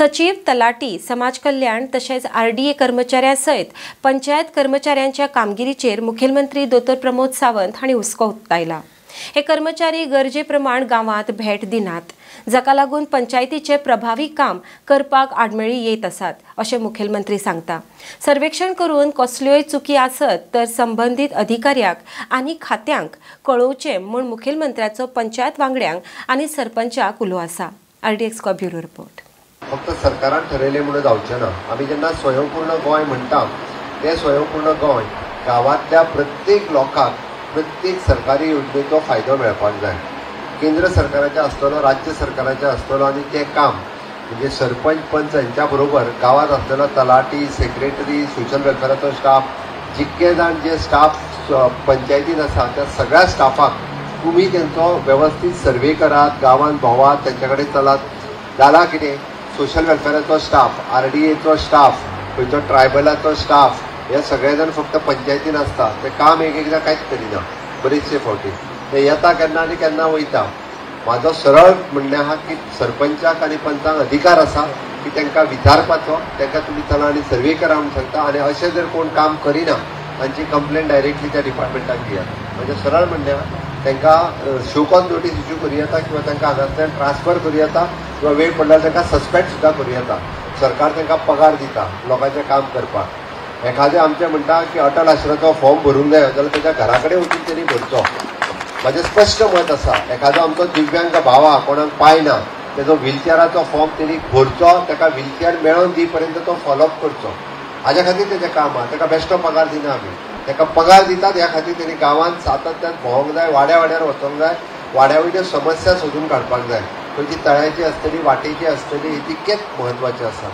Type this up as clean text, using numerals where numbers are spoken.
सचीव, तलाटी, समाज कल्याण तशेंच आरडीए कर्मचाऱ्यां सयत पंचायत कर्मचाऱ्यांच्या कामगिरीचेर मुखेलमंत्री दोतोर प्रमोद सावंत हांणी हुस्को उक्तायला. हे कर्मचारी गरजे प्रमाण गांवांत भेट दिनात, जाका लागून पंचायतीचे प्रभावी काम करपाक आडमेळी येत आसात अशें मुखेलमंत्री सांगता. सर्वेक्षण करून कसल्योय चुकी आसत तर संबंदीत अधिकाऱ्यांक आनी खात्यांक कळोवचें म्हूण मुखेलमंत्र्याचो पंचायत वांगड्यांक आनी सरपंचाक उलो आसा. RDX bureau report. फक्त सरकारान ठरयलें म्हणून जावचें ना. आमी जेन्ना स्वयंपूर्ण गोंय म्हणटा तें स्वयंपूर्ण गोंय गांवांतल्या प्रत्येक लोकांक प्रत्येक सरकारी योजनेचो फायदो मेळपाक जाय. केंद्र सरकाराचें आसतलो, राज्य सरकाराचें आसतलो आनी तें काम म्हणजे सरपंच पंच हेंच्या बरोबर गांवांत आसलेलो तलाटी, सेक्रेटरी, सोशल वेलफेराचो स्टाफ, जितके जाण जे स्टाफ पंचायतीन आसा त्या सगळ्या स्टाफाक तुमी तेंचो वेवस्थीत सर्वे करात, गांवांत भोंवात, तेंच्या कडेन चलात. जालां कितें, सोशल वेलफेराचो स्टाफ, आरडीएचो स्टाफ, खंयचो ट्रायबलाचो स्टाफ, हे सगळे जाण फक्त पंचायतीन आसता. ते काम एक एकदां कांयच करिना. बरेचशे फावटी ते येता केन्ना आनी केन्ना वयता. म्हाजो सरळ म्हणणें आहा की सरपंचाक आनी पंचांक अधिकार आसा की तांकां विचारपाचो, तांकां तुमी चला आनी सर्वे करा म्हूण सांगता. आनी अशें जर कोण काम करिना तांची कंप्लेन डायरेक्टली त्या डिपार्टमेंटाक दियात. म्हजें सरळ म्हणणें आहा तांकां शो कॉज नोटीस इश्यू करूं येता किंवा तांकां हांगांतल्यान ट्रान्सफर करूं येता किंवा वेळ पडल्यार तांकां सस्पेंड सुद्दां करूं येता. सरकार तांकां पगार दिता लोकांचें काम करपाक. एखादें आमचें म्हणटा की अटल आश्रमाचो फॉर्म भरूंक जाय जाल्यार ताच्या घरा कडेन वचून तेणी भरचो. म्हाजें स्पश्ट मत आसा, एखादो आमचो दिव्यांग भाव आहा, कोणाक पांय ना, तेजो व्हिलचेराचो फॉर्म तेणी भरचो, ताका व्हिलचेर मेळोवन दी पर्यंत तो फॉलोअप करचो. हाज्या खातीर तेजें काम आहा. ताका बेश्टो पगार दिना आमी, ताका पगार दितात ह्या खातीर तेणी गांवांत सातत्यान भोंवंक जाय, वाड्या वाड्यार वचोंक जाय, वाड्या वयल्यो समस्या सोदून काडपाक जाय. खंयची तळ्याची आसतली, वाटेची आसतली, ही तितकेच म्हत्वाचें आसा.